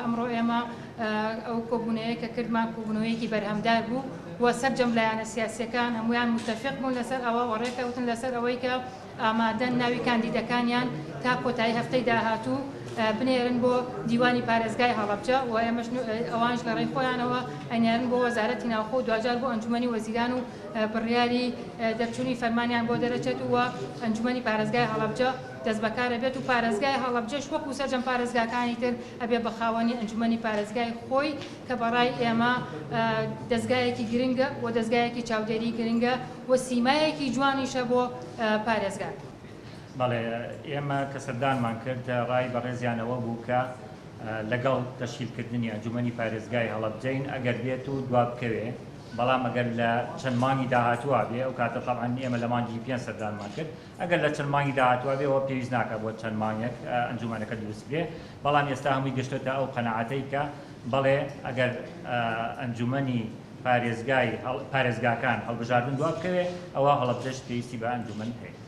ئەمڕۆ ئێمە ئەو کۆبوونەیە کە کردمان کۆبوونەوەیەکی بەرهەمدار بوو و سەرجەم لایەنە سیاسیەکان هەمویان متفق بوون لەسەر ئەوە و ڕێکەوتن لەسەر ئەوەی کە ئامادەن ناوی کاندیدەکانیان تا کۆتایی هەفتەی داهاتوو بنێرن بۆ دیوانی پارێزگای هەڵەبجە و ئێمەش ئەوانش لە ڕێی خۆیانەوە ئەنێرن بۆ وەزارەتی ناوخۆ و دواجار بۆ ئەنجومەنی وەزیران و بڕیاری دەرچوونی فەرمانیان بۆ دەرەچێت و ئەنجومەنی پارێزگای هەڵەبجە دەستبەکار ئەبێت و پارێزگای هەڵەبجەش وەکو سەرجەم پارێزگاکانی تر ئەبێ بە خاوەنی ئەنجومەنی پارێزگای خۆی کە بەڕای ئێمە دەزگایەکی گرنگە و دەزگایەکی چاودێری گرنگە و سیمایەکی جوانیشە بۆ پارێزگا. بەڵێ ئێمە کە سەردانمان کرد ڕای بەڕێزیان ئەوە بوو کە لەگەڵ تەشکیلکردنی ئەنجومەنی پارێزگای هەڵەبجەین ئەگەر بێت و دوابکەوێ، بەڵام ئەگەر لە چەند مانگی داهاتووا بێ ئەو کاتە تەبعەن ئێمە لە مانگی پێنج سەردانمان کرد ئەگەر لە چەند مانگی داهاتووا بێ ئەوە پێویست ناکات بۆ چەند مانگێک ئەنجومەنەکە دروست بکرێ بەڵام ئێستا هەمووی گەشتۆتە ئەو قەناعەتەی کە بەڵێ ئەگەر ئەنجومەنی پارێزگای پارێزگاکان هەڵبژاردن دوا بکەوێ ئەوا هەڵەبجەش پێویستی بە ئەنجومەن هەیە.